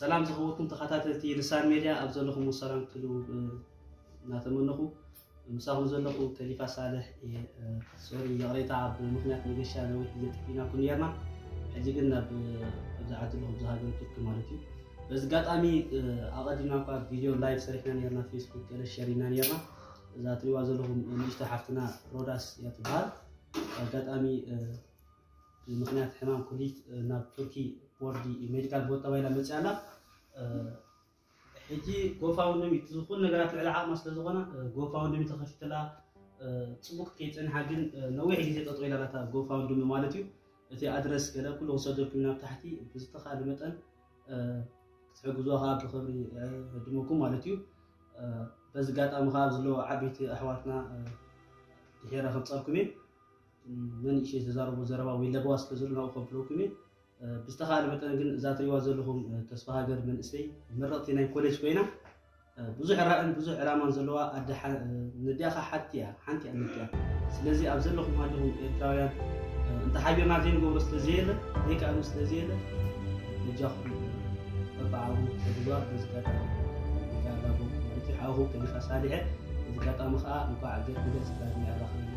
ሰላም ዝኸበርኩም ተኸታተልቲ ልሳን ሜድያ፣ ኣብ ዘለኹም ሰላም ክትህልዉ እናተመነኹ፣ ምሳኹም ዘለኹ ከሊፋ ሳልሕ እየ። ሶሪ፣ ይቕሬታ፣ ብምኽንያት መገሻ ነዊሕ ግዜ ጠፊእናኩም ነርና። ሕጂ ግን ናብ ኣብዚ ዓዲ ኣለኹ፣ ኣብዚ ሃገር ቱርኪ ማለት እዩ። በዚ ኣጋጣሚ ኣቐዲምና እኳ ቪድዮ ላይቭ ሰሪሕና ነርና፣ ፌስቡክ ገለ ሸር ኢና ነርና። እዛ ትሪእዋ ዘለኹም ንእሽቶ ሓፍትና ሮዳስ እያ ትበሃል። ኣጋጣሚ ብምኽንያት ሕማም ኩሊት ናብ ቱርኪ ቦርዲ ሜዲካል ቦርድ ተባሂላ መፅያ ኣላ። ሕጂ ጎፋውንድሚ እቲ ዝኹን ነገራት ልዕሊ ዓቕማ ስለ ዝኾነ ጎፋውንድሚ ተኸፊትላ፣ ፅቡቅ ከይፀንሓ ግን ነዊሕ ግዜ ጠጠው ኢላ ኣላ እታ ጎፋውንድሚ ማለት እዩ። እቲ ኣድረስ ገለ ኩሉ ክሰደልኩም ናብ ታሕቲ ብዝተኻለ መጠን ክትሕግዙዋ ከዓ ብኽብሪ ዕድመኩም ማለት እዩ። በዚ ኣጋጣሚ ከዓ ኣብ ዘለዉ ዓበይቲ ኣሕዋትና ድሒረ ከምፀልኩም እየ። መንእሸይ ዝተዛረቦ ዘረባ ወይ ለበዋ ስለ ዘሎ ናብኡ ከብለኩም እየ። ብዝተኻለ መጠን ግን እዛ ትሪእዋ ዘለኹም ተስፋ ሃገር መንእሰይ መረቕቲ ናይ ኮሌጅ ኮይና ብዙሕ ራእን ብዙሕ ዕላማን ዘለዋ ኣደ ነዲኣ ከዓ ሓንቲ እያ፣ ሓንቲ እያ ነዲኣ። ስለዚ ኣብ ዘለኹም ሃለኹም ኤርትራውያን እንተሓቢርና ዘይንገብሮ ስለ ዘየለ፣ ዘይከኣሉ ስለ ዘየለ በጃኹም በብዓቕሙ ተግባር በዚ ኣጋጣሚ ሓውኹም ከሊፋ ሳሊሐ በዚ ኣጋጣሚ ከዓ እንኳዕ ገርግለ ስጋድኒ ኣራኸበና።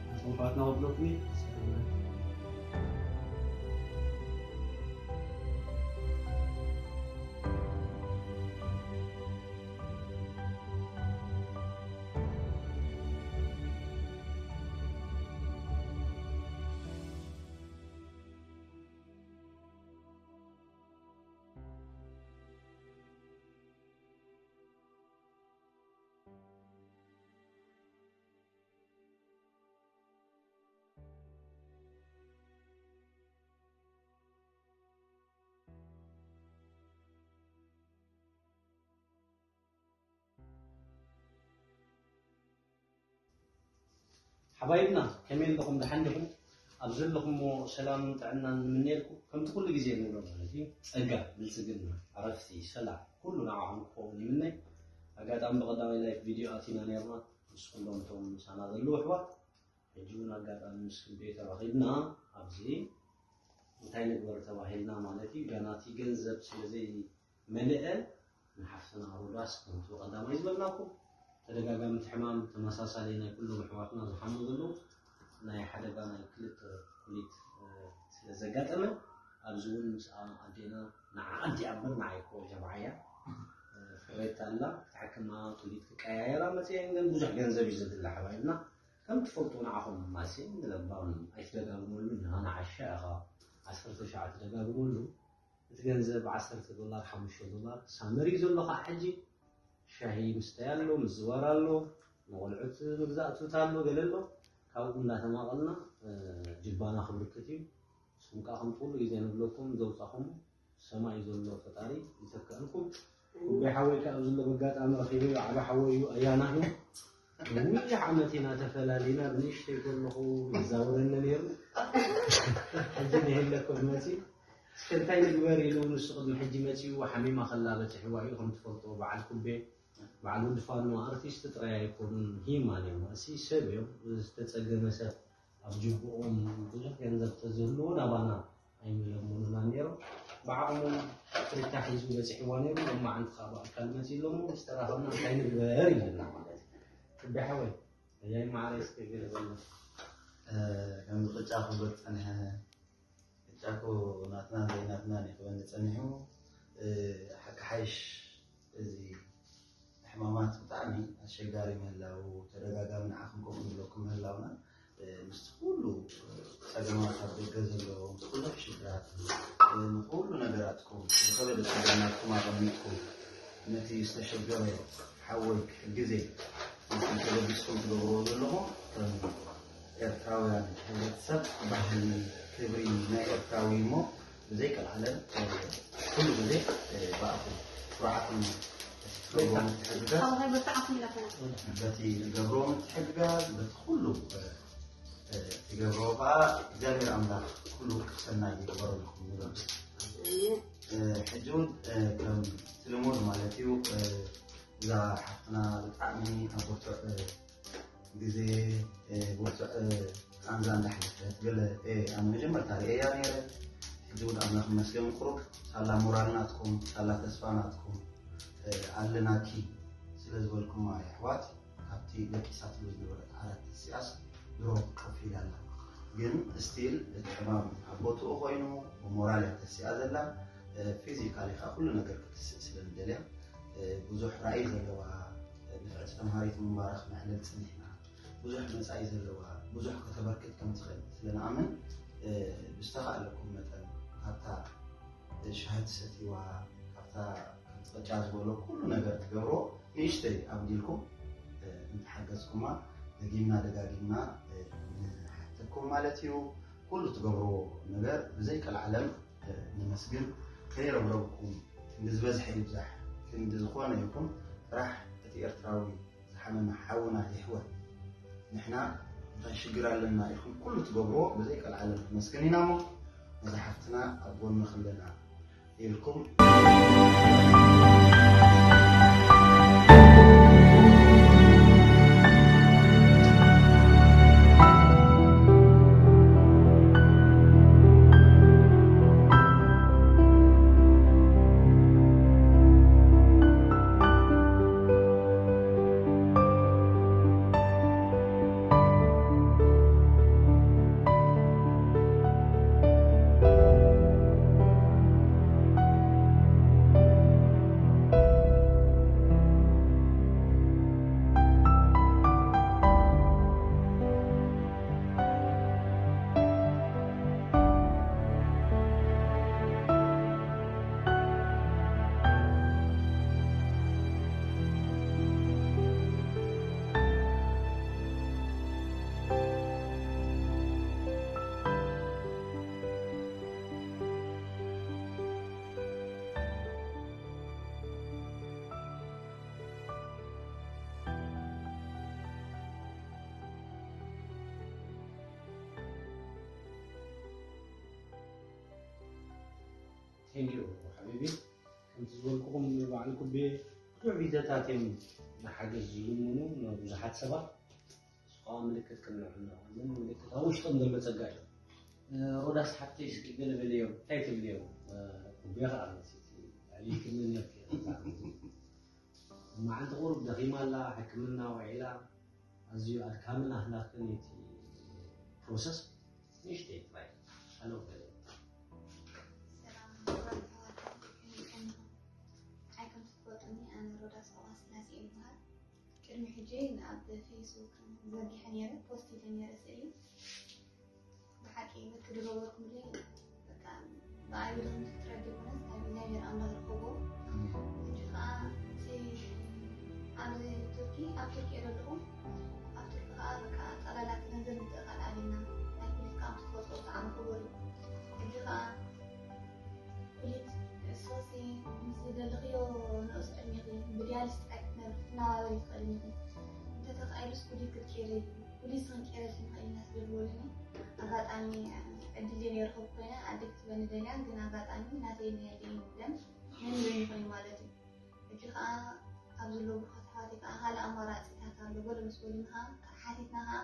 ኣንቶም ኣሕዋትና ከብለኩም እየ። ሰላም። ሓባይብና ከመይ ኣለኹም? ደሓን ዲኹም? ኣብ ዘለኹምዎ ሰላምን ጥዕናን ንምነየልኩም። ከምቲ ኩሉ ግዜ እንብሎ ማለት እዩ፣ ጸጋ፣ ብልጽግና፣ ዕረፍቲ፣ ሰላም፣ ኩሉ ንዓኹም ክኸውን ይምነ። ኣጋጣሚ ብቐዳማይ ላይፍ ቪድዮ ኣቲና ነርና ምስ ኩሎም እቶም ምሳና ዘለዉ ኣሕዋት። ሕጂ እውን ኣጋጣሚ ምስ ክቤ ተራኺብና ኣብዚ እንታይ ንግበር ተባሂልና ማለት እዩ። ገና እቲ ገንዘብ ስለ ዘይመልአ ንሓፍትና ሮዳስ ከምቲ ብቐዳማይ ዝበልናኩም ተደጋጋሚ እቲ ሕማም ተመሳሳሊ ናይ ኩሎም ኣሕዋትና ዝሓሙ ዘለዉ ናይ ሓደጋ ናይ ክልተ ኩሊት ስለ ዘጋጠመ ኣብዚ እውን ምስ ኣዴና ንዓ ኣዲኣ እምበር ንዓይ እኮ ጀምዓያ ፍሬታ ኣላ ክትሓክማ ኩሊት ክቀያየራ መፅአ ግን ብዙሕ ገንዘብ እዩ ዘድሊ ሓባይብና ከም ትፈልጡ ንዓኹም ማሲን ንለባም ኣይትደጋግመሉ ንሃና ዓሻ ኢኻ ዓሰርተ ሸዓ ትደጋግመሉ እቲ ገንዘብ ዓሰርተ ዶላር ሓሙሽተ ዶላር ሳመር እዩ ዘሎ ከዓ ሕጂ ሻሂ ምስተይ ኣሎ ምዝዋር ኣሎ ንቆልዑት ምግዛእ ቱታ ኣሎ ገለ ኣሎ ካብኡ እንዳተማቐልና ጅባና ክብርክት እዩ ንስኹም ከዓ ከምትብሉ እዩ ዘይንብለኩም ዘውፃኹም ሰማይ ዘሎ ፈጣሪ ይተክኣልኩም ኩቤ ሓወይ ከዓ ኣብዚ ዘሎ በጋጣሚ ረኪበ ዓብ ሓወይ እዩ ኣያና እዩ ብዙሕ ዓመት ኢና ተፈላሊና ብንእሽተይ ከለኹ ይዛወረኒ ነይሩ ሕጂ ንሄለኩም መፂ እስከ እንታይ ንግበር ኢሉ ንሱ ቅድሚ ሕጂ መፂኡ ሓሚማ ከላ በፂሕዋ እዩ ከም ትፈልጦ በዓል ኩቤ በዓል ወዲ ፋኖ ኣርቲስት ጥራይ ኣይኮኑን ሂማን እዮም እሲ ሰብ እዮም ዝተፀገመ ሰብ ኣብ ጅብኦም ብዙሕ ገንዘብ ተዝህልዎ ናባና ኣይምለምኑና ነይሮም ብዓቕሞም ፍሪታ ሒዙ በፂሕዋ ነይሩ ሎማዓንቲ ከዓ ብኣካል መፂ ኣሎሞ ምስ ተራኸብና እንታይ ንግበር ኢለና ማለት እዩ ክቢ ሓወይ ኣያይ ማዕረ እስከ ገለ በልና ከምዚ ቅጫ ክብሎ ዝፀንሐ ቅጫ እኮ ናትና ዘይናትናን እዩ ክበኒ ፀኒሑ ሓቂ ሓይሽ እዚ ሕማማት ብጣዕሚ ኣሸጋሪ ምህላው ተደጋጋሚ ንዓኹም ከምኡ ንብለኩም ምህላውና ምስቲ ኩሉ ፀገማት ኣብ ደገ ዘለዎ ምስ ብዙሕ ሽግራት ንኩሉ ነገራትኩም ዝኸበደ ፀገማትኩም ኣቐሚጥኩም ነቲ ዝተሸገረ ሓወይ ክሕግዜ ንስኹም ተበጊስኩም ትገብርዎ ዘለኹም ከም ኤርትራውያን ሕብረተሰብ ባህሊ ክብሪ ናይ ኤርትራዊ እሞ ብዘይቀልዓለም ኩሉ ግዜ ብኣኹም ኩርዓት እዩ። ትገብርዎ ምትሕግጋዝ በቲ ትገብርዎ ምትሕግጋዝ በቲ ኩሉ ትገብርዎ ከዓ እግዚኣብሔር ኣምላኽ ኩሉ ሰናይ ይግበረልኩም ንብል። ሕጂ እውን ከም እቲ ልሙድ ማለት እዩ እዛ ሓፍትና ብጣዕሚ ኣብ ብርቱዕ ግዜ ብርቱዕ ቃንዛ እንዳሕለፈት ገለ ኣነ መጀመርታ ርእየያ ነይረ ሕጂ እውን ኣምላኽ ይመስገን ቁሩብ ሳላ ሞራል ናትኩም ሳላ ተስፋ ናትኩም ኣለናኪ ስለ ዝበልኩማ የሕዋት ካብቲ ደቂሳ ትብል ዝነበረት ዓራት ተሲኣስ ድሮ ኮፍ ኢላ ኣላ ግን still እቲ ሕማም ኣብ ቦትኡ ኮይኑ ብሞራል እያ ተሲኣ ዘላ physically ከዓ ኩሉ ነገር ክትስእ ስለ ንደልያ ብዙሕ ራእይ ዘለዋ ንፍዕቲ ተምሃሪት ምንባራ ክነዕልል ፀኒሕና ብዙሕ መፃኢ ዘለዋ ብዙሕ ከተበርክት ከም ትኽእል ስለ ንኣምን ብዝተኻእለኩም መጠን ካብታ ሻሂ ትሰትይዋ ካብታ ከምቲ ቅጫ ዝበሎ ኩሉ ነገር ትገብሮ ንእሽተይ ኣብዲልኩም እንተሓገዝኩማ ደጊምና ደጋጊምና ንሓተኩም ማለት እዩ ኩሉ ትገብርዎ ነገር ብዘይቀልዓለም ነመስግን ከይረብረብኩም ክንዲ ዝበዝሐ ይብዛሕ ክንዲ ዝኾነ ይኹን ጥራሕ እቲ ኤርትራዊ ዝሓመመ ሓውና ይሕወት ንሕና እንታይ ሽግር ኣለና ኢልኩም ኩሉ ትገብርዎ ብዘይቀልዓለም ነመስግን ኢና እሞ ነዛ ሓፍትና ኣብ ጎንኺ ኣለና ኢልኩም Thank you ሓቢቢ ከምቲ ዝበልኩኹም በዓል ኩቤ ብዙሕ ግዜታት እዮም ንሓገዝ ዝልምኑ ንብዙሓት ሰባት። ንሱ ከዓ ምልክት ቅንዕና፣ ግን ምልክት ኣብ ውሽጦም ዘሎ ጸጋ እዩ። እ፣ ሮዳስ ሓፍተይ፣ እስኪ ገለ በልዮ፣ እንታይ ትብልዮ? እ፣ ትብልዮ ከዓ መሲልኪ፣ ልዕሊ ሕክምና ነርኪ። መዓልቲ ቁሩብ ደኺማ ኣላ፣ ሕክምና ውዒላ፣ ኣዝዩ ኣድካምን ኣህላኽን እዩ እቲ ፕሮሰስ። ንእሽተይ ጥራይ፣ ሃለው በለ። ሰላም፣ ክቡራት ኣሕዋት፣ ከመይ ቀኒኹም? ሓይ ከም ትፈልጡኒ፣ ኣነ ሮዳስ ገብረስላሴ እየ ዝበሃል። ቅድሚ ሕጂ ኣብ ፌስቡክ ዘርጊሐ ነይረ፣ ፖስት ኢለ ነይረ ስእሊ። ብሓቂ በቲ ዝገበርኩምለይ በቃ ብኣይ ኢልኩም ትረድእ ኮነስ ካብ እግዚኣብሔር ኣምላኽ ርኸቦ። ሕጂ ከዓ እቲ ኣብዚ ቱርኪ፣ ኣብ ቱርኪ እየ ዘለኹ። ኣብ ቱርኪ ከዓ በቃ ጠላላት ገንዘብ ምትእኻል ኣሊና ናይ ፖለቲካ ምስ ትፈልጦ ብጣዕሚ ክቡር እዩ። ሕጂ ከዓ ኩሊት ሶሲ ምስ ዝደለኽዮ ንኡስ ዕድሜኺ ብዲያሊስ ጥራይ ክትነብሪ ክትነባበሪ ትኽእሊ ኢኺ። እንተተኻኢሉስ ኩሊት ክትቀይሪ፣ ኩሊት ክንቀይረልኪ ንኽእል ኢና ስለ ዝበሉኒ፣ ኣጋጣሚ ዕድል ዘይረኸብኩ ኮይነ፣ ኣደይ ክትበኒ ደልያ፣ ግን ኣጋጣሚ ናተይ ናይ ኣደይ ደም መን ይበኒ ኮይኑ ማለት እዩ። ሕጂ ከዓ ካብ ዘለዉ ብርክታት ኣሕዋተይ ከዓ ካልእ ኣማራፂታት ኣሎ በሉ ምስ በሉኒ ከዓ፣ ሓቲትና ከዓ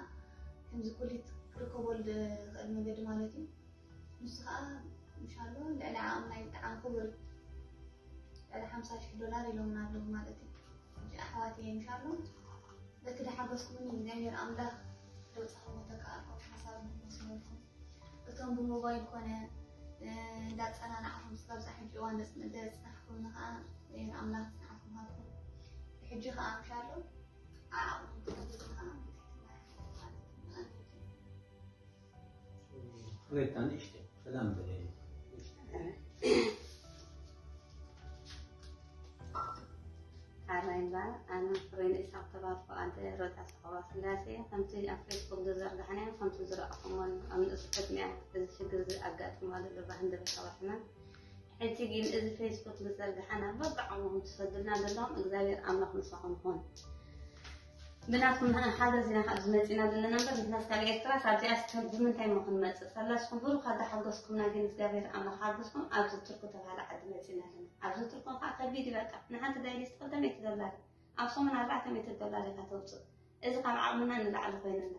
ከምዚ ኩሊት ክርከበሉ ዝኽእል መገዲ ማለት እዩ። ንሱ ከዓ ምሻሎ ልዕሊ ዓቕምና እዩ፣ ብጣዕሚ ክቡር እዩ። ልዕሊ ሓምሳ ሽሕ ዶላር ኢሎምና ኣለዉ ማለት እዩ። ሕጂ ኣሕዋተይ ምሻሎ በቲ ዝሓገዝኩምኒ እግዚኣብሔር ኣምላኽ ዘውፃኹሞ ተከኣልኩም ሓሳብ መስመርኩም እቶም ብሞባይል ኮነ እ፣ እንዳፀናናዕኹም እስካብ ዛ ሕጂ እዋን ዘፅናሕኩምኒ ከዓ እግዚኣብሔር ኣምላኽ ፅንዓት ይሃብኩም። ብሕጂ ከዓ ምሻሎ ዓቕምኹም ክትሕግዙ ከዓ ብትሕትና ማለት እዩ። ሬታ ንእሽተይ ሰላም በለኒ። ሓራይ እምበር ኣነ ፍሬን ኢሳቅ ተባርኮ ኣደ ሮዳስ ገብረስላሴ ከምቲ ኣብ ፌስቡክ ዝዘርጋሕናዮ ከምቲ ዝረኣኹሞን ኣብ ንእስ ዕድሚኣ እዚ ሽግር እዚ ኣጋጢማ ዘሎ ብሃንደበታዊ ሕማም። ሕጂ ግን እዚ ፌስቡክ ዝዘርጋሓና በብዓቕምኹም ትሰዱልና ዘለኹም እግዚኣብሔር ኣምላኽ ምሳኹም ይኹን። ብናትኩም ሓገዝ ኢና ካብዚ መፂና ዘለና እምበር ንሕናስ ካብ ኤርትራ ካብዚኣ ስከል ብምንታይ እሞ ክንመፅእ? ሳላስኩም ብሩኻት ዝሓገዝኩምና ግን እግዚኣብሔር ኣምላኽ ሓግዝኩም ኣብዚ ቱርክ ተባሃለ ዓዲ መፂና ኣለና። ኣብዚ ቱርክ ከዓ ከቢድ እዩ በቃ። ንሓንቲ ዳይሊስት ክልተ ሚእቲ ዶላር ኣብ ሰሙን ኣርባዕተ ሚእቲ ዶላር ኢኻ ተውፅእ። እዚ ካብ ዓቕምና ንላዕሊ ኮይኑና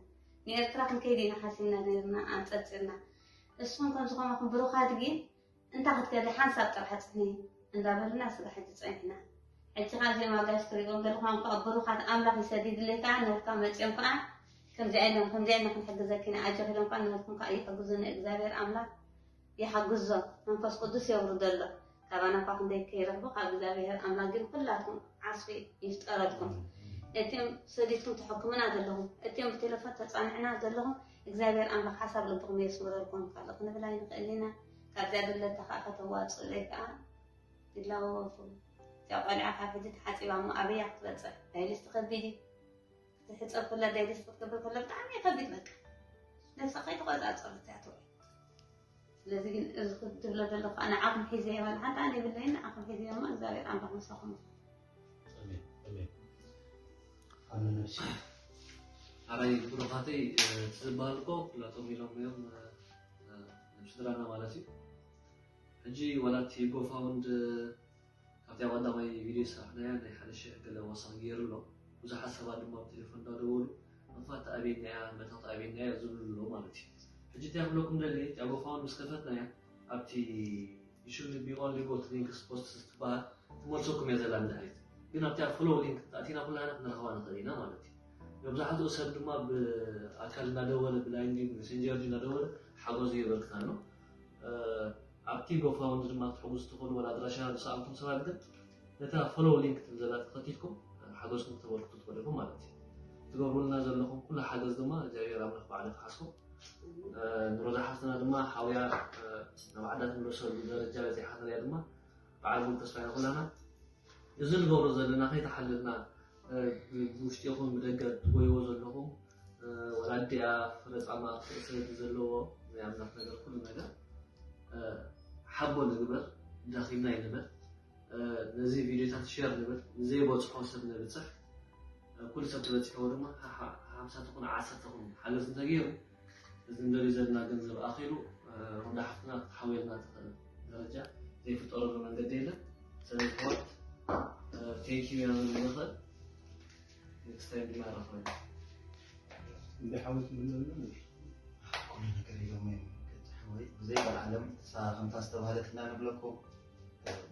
ንኤርትራ ክንከይድ ኢና ሓሲብና ነርና ኣንፀርፂርና። እስኹም ከምዚ ከማኹም ብሩኻት ግን እንታ ክትገሊ ሓንሳብ ጥራሕ ጽንሒ እንዳበልና ስጋ ሕጂ ጸኒሕና። ሕጂ ካብ እዚኦም ኣጋይሽ ትሪእዎም ዘለኹም ከዓ ብሩኻት ኣምላኽ ይሰዲድለይ ከዓ ነርካ መጺኦም ከዓ ከምዚኣ ኢሎም ከምዚኣ ኢልና ክንሕግዘኪ ኢና ኣጆኺ ኢሎም ከዓ ነርኩም ከዓ ይሕግዙ ንእግዚኣብሔር ኣምላኽ ይሓግዞ መንፈስ ቅዱስ የውርደሎ ካባና እኳ ክንደይ ከይረኽቡ ካብ እግዚኣብሔር ኣምላኽ ግን ኩላትኩም ዓስቢ ይፍጠረልኩም። እቲኦም ሰዲድኩም ተሐክሙና ዘለኹም እቲኦም ብቴሌፎን ተጻንዕና ዘለኹም እግዚኣብሔር ኣምላኽ ሓሳብ ልብኹም የስምረልኩም ካልእ ክንብል ኣይንኽእል ኢና። ካብዚኣ ዘለታ ከዓ ከተዋፅእለይ ከዓ ይላወወኩም። እዚኣ ቆልዓ ካብ ሕጂ ተሓፂባ እሞ ኣበያ ክትበፅሕ ዳይሊስት ከቢድ እዩ። ክትሕፀብ ከላ ዳይሊስት ክትገብር ከላ ብጣዕሚ ከቢድ በቃ ነብሳ ከይተቆፃፀረት እያ ትውዕል። ስለዚ ግን እዚ ክትብሎ ዘለኹ ኣነ ዓኹም ሒዘ የባል ሓንቲ ኣነ የብለይን ዓኹም ሒዘ እሞ እግዚኣብሔር ኣምላኽ ምሳኹም ይኹን። ኣሜን ኣሜን። ኣነ ነብሲ ኣራይ ብሩኻተይ እቲ ዝበሃል እኮ ኩላቶም ኢሎም እዮም ነብሲ ድራና ማለት እዩ። ሕጂ ዋላ እቲ ጎፋውንድ ካብቲ ኣብ ቀዳማይ ቪድዮ ዝሰራሕናያ ናይ ሓደ ሽሕ ገለ ወሰኽ ገይሩ ኣሎ። ብዙሓት ሰባት ድማ ብቴሌፎን እንዳደወሉ መጥፋእቲ ኣበየናያ መእታውቲ ኣበየናያ ዝብሉ ኣለዉ ማለት እዩ። ሕጂ እንታይ ክብለኩም ደሊ እቲኣ ጎፋውንድ ምስ ከፈትናያ ኣብቲ you should be only got links posts ትበሃል ትመልሰኩም እያ ዘላ ንድሕሪት። ግን ኣብቲኣ ፎሎው ሊንክ ተኣቲና ኩላና ክንረኽባ ንኽእል ኢና ማለት እዩ። መብዛሕትኡ ሰብ ድማ ብኣካል እናደወለ ብላይን ድዩ ብሜሴንጀር ድዩ እናደወለ ሓገዙ የበርክት ኣሎ። ኣብቲ ጎፋውንድ ድማ ክትሕግዙ ትኽእሉ ወላ ኣድራሻ ዝሰኣልኩም ሰባት ግን ነታ ፎሎው ሊንክ ትብል ዘላ ተኸቲልኩም ሓገዝኩም ክተበርክቱ ትኽእሉ ኢኹም ማለት እዩ። ትገብሩልና ዘለኹም ኩሉ ሓገዝ ድማ እግዚኣብሔር ኣምላኽ ባዕሉ ክሓስኩም። ንሮዛ ሓፍትና ድማ ሓውያ ናብ ዓዳ ትምለሰሉ ደረጃ በፂሓ ተሪኣ ድማ በዓል ሙሉ ተስፋ ኢና ኩላና። እዚ ንገብሮ ዘለና ከይተሓለልና ብውሽጢ ይኹን ብደገ ትጎይዎ ዘለኹም ወላ ኣዲኣ ፍረ ፃማ ክርእሲ ዘለዎ ናይ ኣምላኽ ነገር ኩሉ ነገር ሓቦ ንግበር፣ ደኺምና ይንበር። ነዚ ቪድዮታት ሸር ንብል፣ ንዘይበፅሖ ሰብ ነብፅሕ። ኩሉ ሰብ ተበፂሕዎ ድማ ሓምሳ ትኹን ዓሰርተ ትኹን ሓገዝ እንተገይሩ እዚ ንደልዩ ዘለና ገንዘብ ኣኺሉ ሮዳ ሓፍትና ክትሓውየልና ትኽእል ደረጃ ዘይፍጠረሉ መንገዲ የለን። ስለዚ ኣሕዋት ቴንኪዩ ኢና እንዲ ሓወይ ትብሉ ኣለዉ። ኩሉ ነገር ኢሎም እዮም። ገጽ ሓወይ ብዘይ በዓለም እሳ ከምታ ዝተባህለት ኢና ንብለኩም።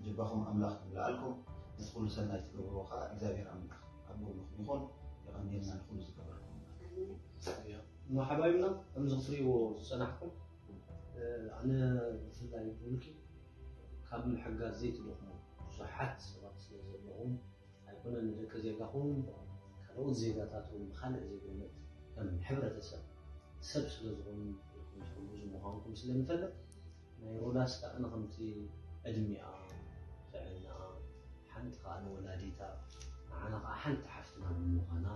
ጅባኹም ኣምላኽ ይምልኣልኩም። ነቲ ኩሉ ሰናይ ትገብርዎ ከዓ እግዚኣብሔር ኣምላኽ ኣብ ጎንኹም ይኹን። የቐንየልና ንኩሉ ዝገበርኩም። እሞ ሓባይብና ከምዚ ክትሪእዎ ዝጸናሕኩም፣ ኣነ ብፍላይ ብውልቂ ካብ ምሕጋዝ ዘይትደኽሙ ብዙሓት ሰባት ስለ ዘለኹም ኣይኮነን ንደቂ ዜጋኹም፣ ካልኦት ዜጋታት እውን ብኻልእ ዜግነት ከም ሕብረተሰብ ሰብ ስለ ዝኾኑ ኢኹም ትሕግዙ ምዃንኩም ስለ ንፈልጥ፣ ናይ ሮዳስ ከኣ ንከምቲ ዕድሚኣ፣ ጥዕናኣ፣ ሓንቲ ከኣ ንወላዲታ፣ ንዓና ከኣ ሓንቲ ሓፍትና ብምዃና፣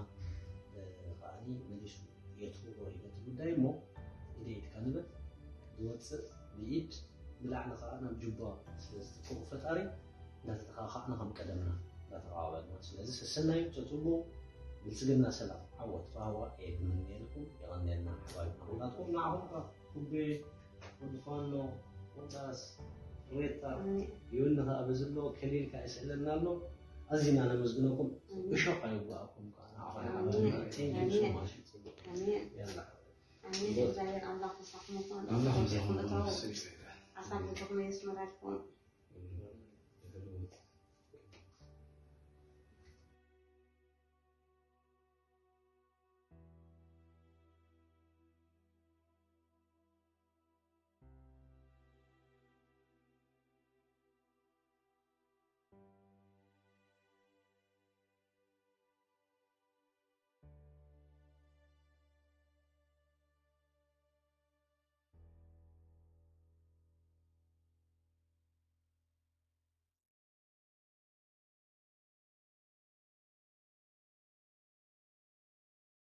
እ፣ ከኣኒ መሊሱ የትርሮ እዩ ነቲ ጉዳይ እሞ፣ ኢደ ኢድካ ንበል፣ ዝወጽእ ብኢድ፣ ብላዕሊ ከኣ ናብ ጁባ ስለ ዝትክኡ ፈጣሪ፣ እንዳተተኻኻእና ከም ቀደምና እንዳተቐባበልና። ስለዚ ሰሰናዩ ተጽብቑ፣ ብልጽግና፣ ሰላም፣ ዓወት፣ ራህዋ እየ ዝምነየልኩም። የቐንየልና ኣሕባይብና ኩላትኩም። ንዓኹም ከኣ ኩቤ፣ ወዲ ፋኖ፣ ወዳስ፣ ሬታ፣ ይውኒ ከኣ በዚ ኣሎ፣ ከሊል ከኣ ይስእለና ኣሎ። ኣዚና ነመስግነኩም። እሾኽ ኣይውጋእኩም ከኣ ንዓኹም ኣሕባይብና። Thank you so much። ጽቡቕ። ኣሜን። ያላ። ኣሜን። እግዚኣብሔር ኣምላኽ ምሳኹም ይኹን። ኣምላኽ ምሳኹም ይኹን። ኣሳልፎኹም የስምረልኩም።